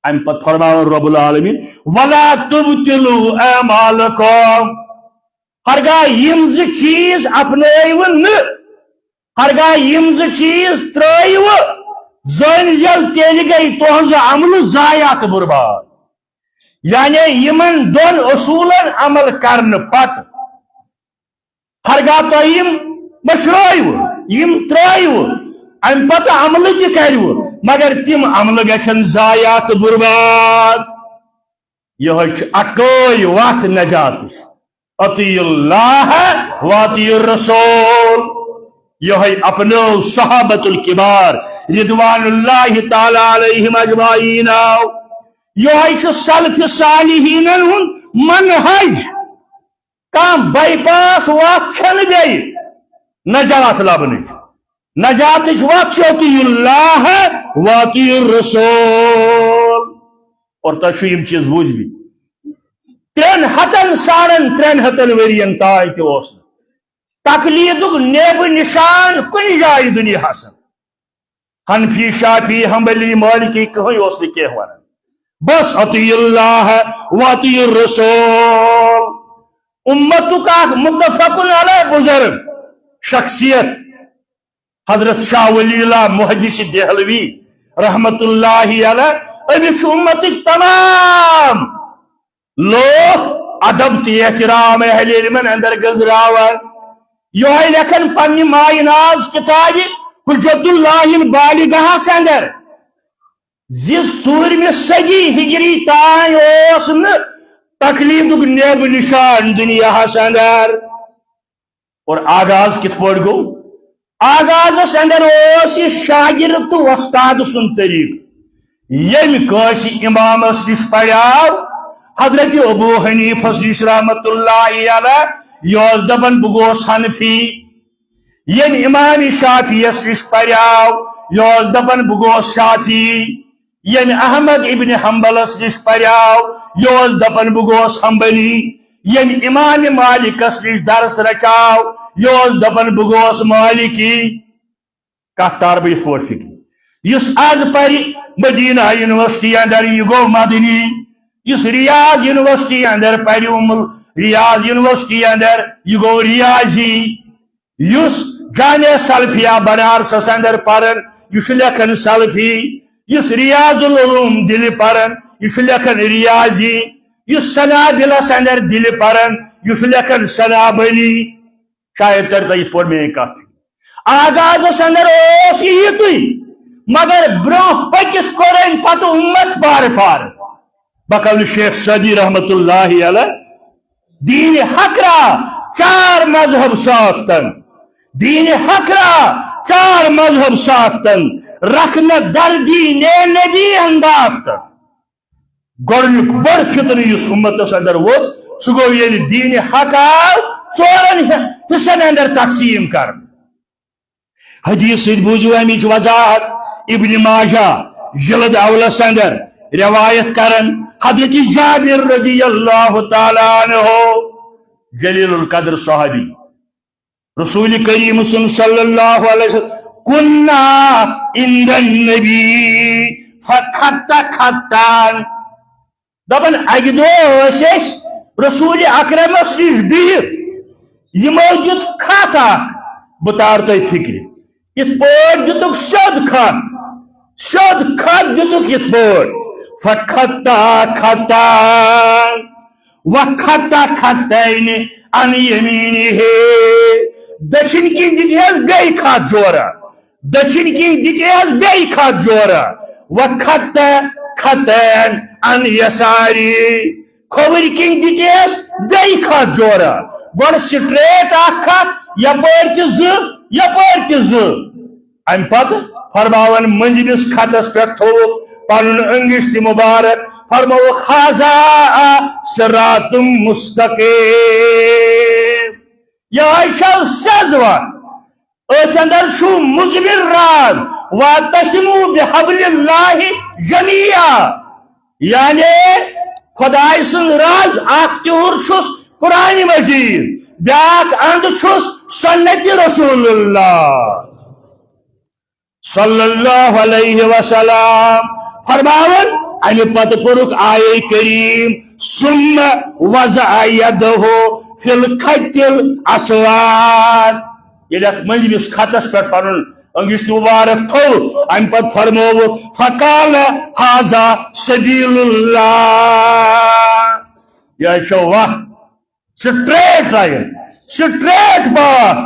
امہِ پتہٕ فرماوان رب العالمین، ولا تبطلوا اعمالکم۔ ہرگاہ یِم زٕ چیز اپنٲیِو نہٕ، ہرگاہ یِم زٕ چیز ترٲیِو، زٲنۍ زٮ۪و تیٚلہِ گٔے تُہنٛز عملہٕ ضایع تہٕ برباد۔ یعنی یِمن دۄن اصوٗلن عمل کرنہٕ پتہٕ ہرگاہ تۄہہِ یِم مٔشرٲیِو، یِم ترٲیِو، امہِ پتہٕ عملہٕ تہِ کٔرِو، مگر تِم عملہٕ گژھن ضایع تہٕ برباد۔ یِہوٚے چھُ اکٲے وتھ نجاتٕچ، اطیعوا اللہ واطیعوا الرسول۔ یِہوٚے اپنٲو صحابۃ الکبار رضوان اللہ تعالی علیہم اجمعین۔ یِہوٚے چھُ سلف صالحینن ہُنٛد منہج۔ کانٛہہ بائی پاس وتھ چھنہٕ بیٚیہِ نجات لبنٕچ۔ نجاتٕچ وتھ چھِ اطیعوا اللہ واطیعوا الرسول۔ اور تۄہہِ چھُو یِم چیٖز بوٗزمٕتۍ۔ ترٛٮ۪ن ہتن، ساڑن ترٛٮ۪ن ہتن ؤرین تام تہِ اوس نہٕ تقلیدُک نیب نشان کُنہِ جایہِ دُنیاہس۔ حنفی، شافعی، حنبلی، مالکی، کٕہٕنۍ اوس نہٕ کینٛہہ ونان۔ بس اطیعوا اللہ واطیعوا الرسول۔ امتُک اکھ متفق علیہ بزرگ شخصیت حضرت شاہ ولی اللہ محدث دہلوی رحمت اللہ علیہ، أمِس چھُ امتٕکۍ تمام لوگ ادب تہٕ احترام اہل علمن اندر گنزراوان۔ یہوے لیکھان پننہِ مایہِ ناز کتابہِ حجت اللہ البالغہس اندر زِ ژوٗرمہِ صدی ہجری تام اوس نہٕ تقلیدُک نیب نشان دنیاہس اندر۔ اور آغاز کِتھ پٲٹھۍ گوٚو؟ آغازس اندر اوس یہِ شاگرد تہٕ وۄستاد سُنٛد طریقہٕ۔ ییٚمہِ کٲنٛسہِ امامس نِش پریاو، حضرت ابو حنیفس نِش رحمت اللہ علیہ، یہِ اوس دپان، بہٕ گوس حنفی۔ ییٚمہِ امام شافعیس نِش پریاو، یہِ اوس دپان، بہٕ گوس شافعی۔ ییٚمہِ احمد ابن حنبلس نِش پریاو، یہِ اوس دپان، بہٕ گوس حنبلی۔ ییٚمہِ امام مالکس نِش درس رچاو، یہِ اوس دپان، بہٕ گوس مالکی۔ کتھ تار بہٕ یِتھ پٲٹھۍ فکرِ۔ یُس از پرِ مدینہ یونیورسٹی اندر، یہِ گوٚو مدنی۔ یُس ریاض یونیورسٹی اندر پرِ، ام ریاض یونیورسٹی اندر، یہِ گوٚو ریاضی۔ یُس جامعہ سلفیہ بنارسس اندر پرن، یہِ چھُ لیکھان سلفی۔ یُس ریاض العلوم دِلہِ پرن، یہِ چھُ لیکھان ریاضی۔ یُس سنابلس اندر دِلہِ پرن، یہِ چھُ لیکھان سنابلی۔ شاید تر تۄہہِ یِتھ پٲٹھۍ میٲنۍ کتھ۔ آغازس اندر اوس یہِ یِتُے، مگر برونٛہہ پٔکِتھ کوٚر أمۍ پتہٕ اُمت پارٕ پارٕ۔ بقول شیخ سعدی رحمت اللہ علیہ، دین حق را چار مذہب ساختن، دین حق را چار مذہب ساختن، رکھ نہ در دین نبی انداختن۔ گۄڈٕنیُک بوٚڑ فتنہٕ یُس اُمتس اندر ووت، سُہ گوٚو ییٚلہِ دین حق آو ژورن حصن اندر تقسیٖم کرنہٕ۔ حدیث سۭتۍ بوٗزِو اَمِچ وضاحت۔ ابن ماجہ جلد اولس اندر روایت کرن حضرت جابر رضی اللہ تعالیٰ عنہ، جلیل القدر صحابی، رسول کریم سن صلی اللہ علیہ وسلم، کنا عند النبی فخط خطا۔ دپان، اکہِ دۄہ ٲسۍ أسۍ رسول اکرمس نِش بِہِتھ، یِمو دیُت خط اکھ، بہٕ تارٕ تۄہہِ فکرِ، یِتھ پٲٹھۍ دِتُکھ سیوٚد خط، سیوٚد خط دِتُکھ یِتھ پٲٹھۍ، فخط خطا وخط خطین عن یمینہ، دٔچھِنۍ کِنۍ دِتِہَس بیٚیہِ خط جورا، دٔچھِنۍ کِنۍ دِتِہَس بیٚیہِ خط جورا، وخط خطین عن یسارہ، کھووٕرۍ کِنۍ دِتِہَس بیٚیہِ خط جورا۔ گۄڈٕ straight اکھ خط، یپٲرۍ تہِ زٕ، یپٲرۍ تہِ زٕ۔ امہِ پتہٕ فرماوان مٔنٛزمِس خطس پٮ۪ٹھ تھووُکھ پنُن أنٛگٕچھ تہِ مُبارک، فرمووُکھ، "ھذا صراط مستقیم۔" یہے چھو سیٚز وتھ۔ أتھۍ اندر چھُ مُضمر راز، "واعتصموا بحبل اللہ جمیعا"، یعنی خدائے سُنٛد راز اکھ تیوٗر چھُس قرآن مجید، بیاکھ اند چھُس سنت رسول اللہ صلی اللہ علیہ وسلم۔ فرماوان، امہِ پتہٕ پوٚرُکھ آیے کریم، "ثم وضع یدہ فی الخط الاسود"۔ ییٚلہِ اتھ مٔنٛزمِس خطس پٮ۪ٹھ پنُن أنٛگٕچھ مُبارک تھوٚو، امہِ پتہٕ فرمووُکھ، "فقال ھذا سبیل اللہ"۔ یہِ چھو وتھ، سٹریٹ لائن، سٹریٹ پاتھ،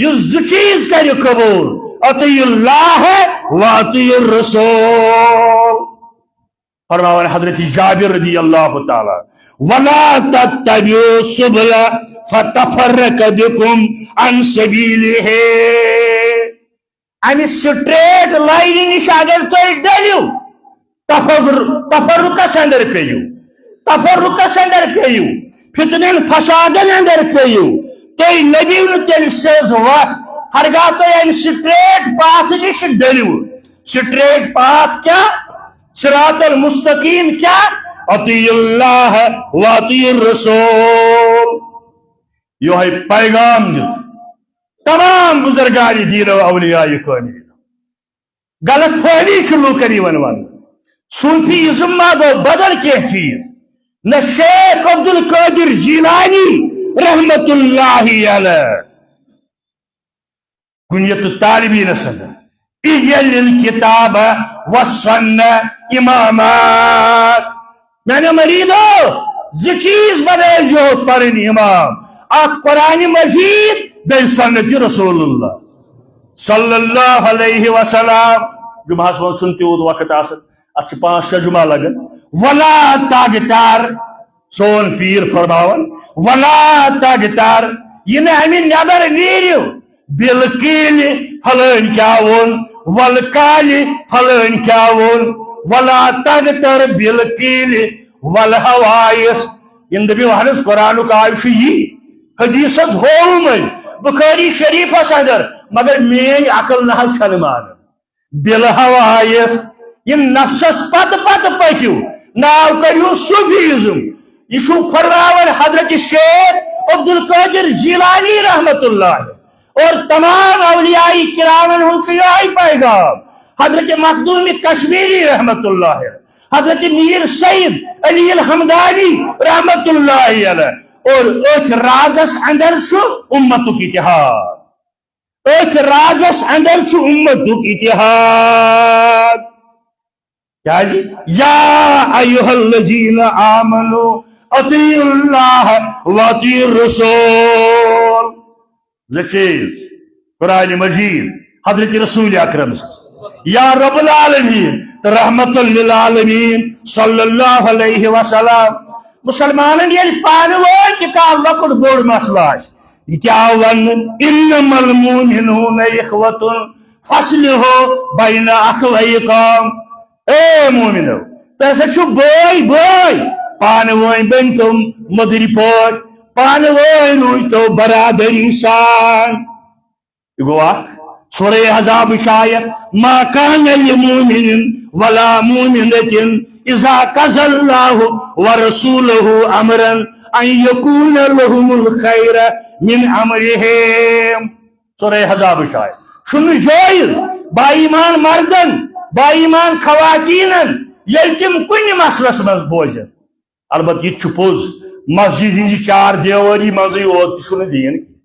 یُس زٕ چیز کرِ قبول، اطیع اللہ و اطیع الرسول۔ فرماوان حضرت جابر رضی اللہ تعالیٰ، "ولا تتبعوا السبل فتفرق بكم عن سبيله"۔ امہِ سٹریٹ لائنہِ نِش اگر تُہۍ ڈٔلِو، تفر-، تفرقس اندر پیٚیِو، تفرقس اندر پیٚیِو، فتنن فسادن اندر پیٚیِو، تُہۍ لٔبِو نہٕ تیٚلہِ سیٚز وتھ، ہرگاہ تُہۍ امہِ سٹریٹ پاتھ نِش ڈٔلِو۔ سٹریٹ پاتھ کیا؟ صراط المستقیم کیا؟ اطیع اللہ و اطیع الرسول۔ یہے پیغام دیُت تمام بزرگان دین و اولیاء کاملین۔ غلط فہمی چھِ لوٗکن یِوان وننہٕ۔ صوفی ازم ما گوٚو بدل کینٛہہ چیز۔ نہ شیخ عبدالقادر جیلانی رحمت اللہ علیہ کُنیت طالبین سند، احیا للکتاب و سنہ اماما۔ میانیو مریدو، زٕ چیز بنٲیزیو پنٕنۍ امام، اکھ قرآن مجید، بیٚیہِ سنت رسول اللہ صلی اللہ علیہ وسلم۔ جمعہس منٛز چھُنہٕ تیوٗت وقت آسان، اتھ چھِ پانٛژھ شےٚ جمعہ لگان۔ ولا تغتر، سون پیر فرماوان، ولا تغتر، یہِ نہٕ امہِ نٮ۪بر نیٖرِو، بالقیل، فلٲنۍ کیٛاہ ووٚن، والقال، فلٲنۍ کیٛاہ ووٚن، ولا تغتر بالقیل والحوائث۔ یِم دٔپِو، اہن حظ، قرآنُک آیہِ چھُ یی، حدیث حظ ہووُم، بخاری شریفس اندر، مگر میٲنۍ عقل نہ حظ چھنہٕ مانان۔ بالحوائث، یِم نفسس پتہٕ پتہٕ پٔکِو، ناو کٔرِو صوفیزم۔ یہِ چھُ فرماوان حضرت شیخ عبدالقادر جیلانی رحمت اللہ اور تمام اولیاء کرامن ہُنٛد چھُ یِہوٚے پیغام۔ حضرت مخدوم کشمیری رحمت اللہ، حضرت میر سید علی الحمدانی رحمت اللہ علیہ، اور أتھۍ رازس اندر چھُ امتُک اتحاد۔ أتھۍ رازس اندر چھُ امتُک اتحاد۔ کیازِ؟ یا ایھا الذین آمنوا اطیعوا اللہ و اطیعوا الرسول۔ زٕ چیز، قرآن مجید، حضرت رسول اکرم صلی اللہ علیہ وسلم۔ یا رب العالمین تہٕ رحمت للعالمین صلی اللہ علیہ وسلم۔ مسلمانن ییٚلہِ پانہٕ وٲنۍ تہِ کانٛہہ لۄکُٹ بوٚڑ مسلہٕ آسہِ، یہِ کیٛاہ وننہٕ؟ انما المؤمنون اخوة فاصلحوا بین اخویکم۔ اے مومنو، تۄہہِ ہسا چھُ بٲے بٲے، پانہٕ وٲنۍ بٔنۍ تو مٔدٕرۍ پٲٹھۍ، پانہٕ وٲنۍ روٗزۍ تو برادری سان۔ یہِ گوٚو اکھ۔ سورہ احزابٕچ آیت، "ما کان لمؤمن ولا مؤمنة اذا قضى الله ورسوله امرا ان یکون لهم الخیر من امرهم۔" سورہ احزابٕچ آیت۔ چھُنہٕ جٲیز با ایمان مردن، با ایمان خواتینن، ییٚلہِ تِم کُنہِ مسلس منٛز بوزن۔ البتہ یہِ تہِ چھُ پوٚز، مسجد ہٕنٛزِ چار دیوٲری منٛزٕے یوت تہِ چھُنہٕ دیٖن کینٛہہ۔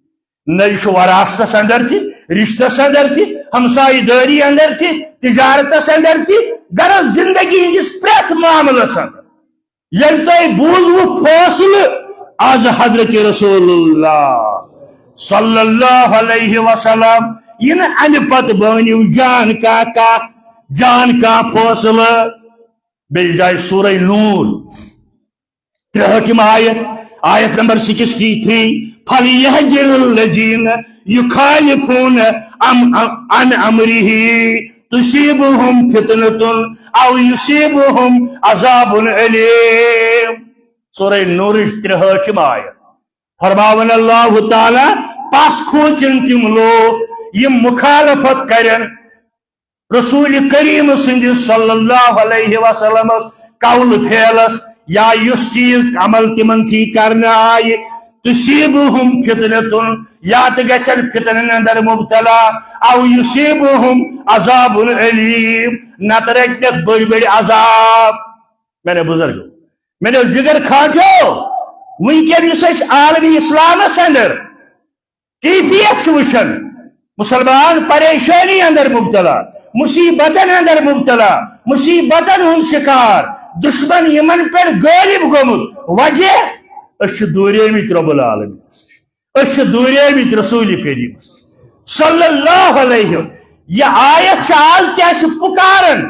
نہ، یہِ چھُ وراثتس اندر تہِ، رشتس اندر تہِ، ہمسایہِ دٲری اندر تہِ، تجارتس اندر تہِ، غرض زندگی ہٕنٛدِس پرٛٮ۪تھ معاملس اندر۔ ییٚلہِ تۄہہِ بوٗزوٕ فٲصلہٕ از حضرت رسول اللہ صلی اللہ علیہ وسلم، یہِ نہٕ امہِ پتہٕ بٲنِو جان کانٛہہ کتھ، جان کانٛہہ فٲصلہٕ۔ بیٚیہِ جایہِ سورہ نور، ترٛہٲٹھِم آیت، آیت نمبر سکسٹی تھری، فليحذر الذين يخالفون عن أمره تصيبهم فتنة أو يصيبهم عذاب أليم۔ سورہ نورٕچ ترٛہٲٹھِم آیت۔ فرماوان اللہ تعالیٰ، پس کھوژن تِم لوٗکھ یِم مخالفت کرن رسول کریم سٕنٛدِس صلی اللہ علیہ وسلمس قول فعلس یا یُس چیز عمل تِمن تھی کرنہٕ آیہِ، تصیبہم فتنة، یا تہٕ گژھن فتنن اندر مبتلا، او یصیبہم عذاب علیم، نتہٕ رٹنکھ بٔڑۍ بٔڑۍ عذاب۔ میانیو بزرگو، میانیو جگر کھاٹیو، وٕنکیٚن یُس أسۍ عالمی اسلامس اندر کیفیت چھُ وٕچھان، مسلمان پریشانی اندر مبتلا، مصیبتن اندر مبتلا، مصیبتن ہُنٛد شکار، دشمن یِمن پٮ۪ٹھ غٲلب گوٚمُت۔ وجہ؟ أسۍ چھِ دوٗریمٕتۍ رب العالمینس نِش، أسۍ چھِ دوٗریمٕتۍ رسول کریمس صلی اللہ علیہ وسلم۔ یہِ آیت چھِ آز تہِ اَسہِ پُکاران،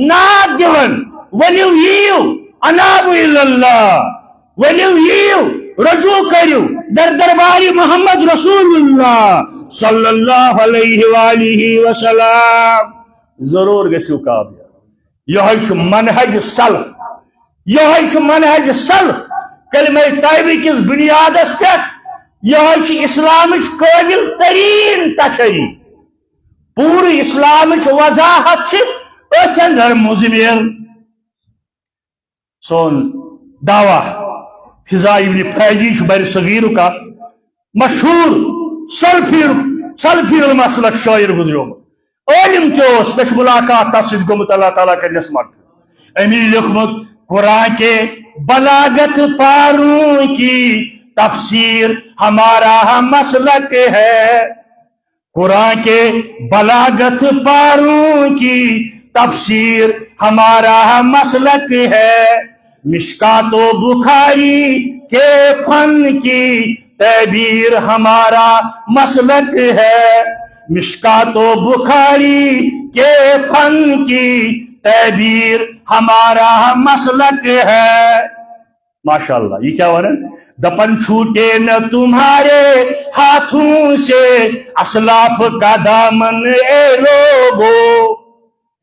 ناد دِوان، ؤلِو یِیِو، انابوا الی اللہ، ؤلِو یِیِو، رجوع کٔرِو در دربارِ محمد رسول اللہ صلی اللہ علیہ وآلہ وسلم۔ ضروٗر گٔژھِو کامیاب۔ یِہوٚے چھُ منہج سلف، یِہوٚے چھُ منہج سلف، کلمہ طیبہ کِس بنیادس پٮ۪ٹھ۔ یِہوٚے چھُ اسلامٕچ کٲمل تریٖن تشریح۔ پوٗرٕ اسلامٕچ وضاحت چھِ أتھۍ اندر مُضمر۔ سون دعویٰ فضا ابن فیضی چھُ بر صغیرُک اکھ مشہوٗر سلفی، سلفی المسلک شٲعر گُزریومُت۔ عٲلِم تہِ اوس، مےٚ چھِ مُلاقات تَس سۭتۍ گوٚمُت، اللہ تعالیٰ کٔرِنَس مغفرت۔ أمی لیوٚکھمُت، قرآن کے بلاغت پاروں کی تفسیر ہمارا مسلک ہے۔ قرآن کے بلاغت پاروں کی تفسیر ہمارا مسلک ہے، مشکات و بخاری کے فن کی تعبیر ہمارا مسلک ہے، مشکات و بخاری کے فن کی تعبیر ہمارا مسلک ہے۔ ماشاءاللہ، یہ کیا ونان؟ دپان چھوٹے نہ تمہارے ہاتھوں سے اسلاف کا دامن اے لوگو۔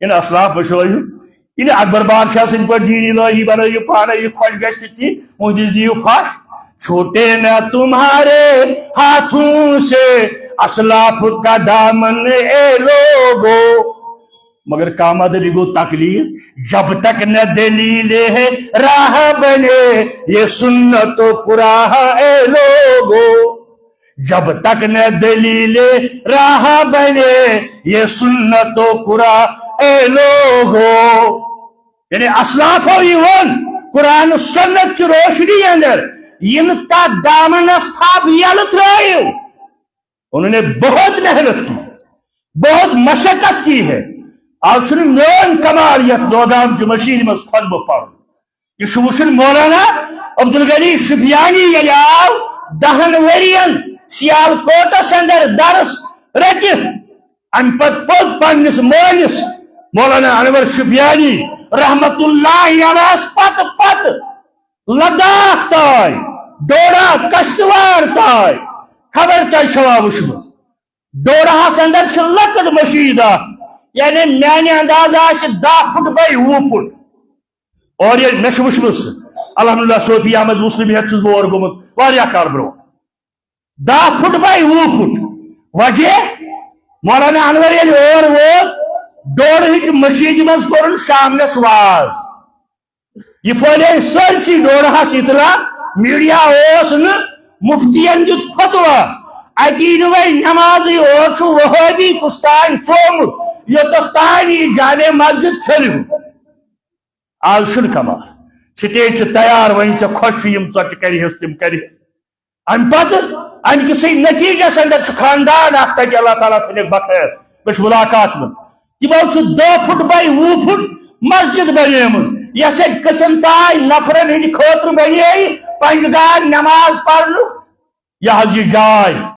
یعنی اسلاف وٕچھو، یعنی اکبر بادشاہ سٕنٛدۍ پٲٹھۍ دین الہی بنٲیِو پانے، یہِ خۄش گژھِ تہِ تی، مُہدِس دِیِو پھش۔ چھوٹے نہ تمہارے ہاتھوں سے اسلاف کا دامن اے لوگو۔ مگر کامہ دبی گو تکلیف، جب تک نہ دلیل ہے راہ بنے، یہ سنت و پراہ اے لوگو۔ جب تک نہ دلیل راہ بنے، یہ سنت و پراہ اے لوگو۔ یعنی اسلافو یہِ ووٚن، قرآن و سنت چہِ روشنی اندر، یِم تتھ دامنس تھپھ یلہٕ ترٲیِو۔ انہوں نے بہت محنت کی، بہت مشقت کی ہے۔ آز چھُنہٕ میون کمال یتھ نوگام چہِ مشیٖنہِ منٛز خطبہٕ پرُن۔ یہِ چھُ وٕچھُن مولانا عبدالغنی شفیانی ییٚلہِ آو دہن ؤرین سیالکوٹس اندر درس رٔٹِتھ، امہِ پتہٕ پوٚک پننِس مٲلِس مولانا انور شفیانی رحمت اللہ علیہس پتہٕ پتہٕ لداخ تام، ڈوڈا کشتوار تام۔ خبر تۄہہِ چھوا وٕچھمٕژ؟ ڈوڈاہس اندر چھِ لۄکٕٹ مشیٖد اکھ، یعنی میانہِ اندازٕ آسہِ دَہ فُٹ بے وُہ فُٹ۔ اور ییٚلہِ مےٚ چھُ وٕچھمٕژ سُہ، الحمدللہ، صوفی احمد مسلم ہیٚتھ چھُس بہٕ اور گوٚمُت واریاہ کال برونٛہہ۔ دَہ فُٹ بے وُہ فُٹ۔ وجہ، مولانا انور ییٚلہِ اور ووت، ڈوڈہٕچ مشیٖدِ منٛز پوٚرُن شامنس واز۔ یہِ پھٲلے سٲرسٕے ڈوڈہس اطلاع، میڈیا اوس نہٕ، مفتین دیُت فتوا، اتی نہٕ وۄنۍ نمازٕے، اور چھُ وہابی کُس تام ژومُت، یوٚتتھ تام یہِ جامع مسجد چھٔلِو۔ آز چھُنہٕ کمال، سٹیج چھِ تیار، وۄنۍ ژےٚ خۄش چھُ یِم ژۄچہِ کرِہس تِم کرِہس۔ امہِ پتہٕ، امہِ کِسٕے نتیجس اندر چھُ خاندان اکھ تتہِ، اللہ تعالیٰ تھٲینکھ بخیر، مےٚ چھُ مُلاقات منٛز۔ تِمو چھُ دَہ فُٹ بے وُہ فُٹ مسجد بنیمٕژ، یۄس اَتہِ کٔژن تام نفرن ہٕنٛدِ خٲطرٕ بنے، پنجگار نماز پرنُک۔ یہِ حظ یہِ جاے،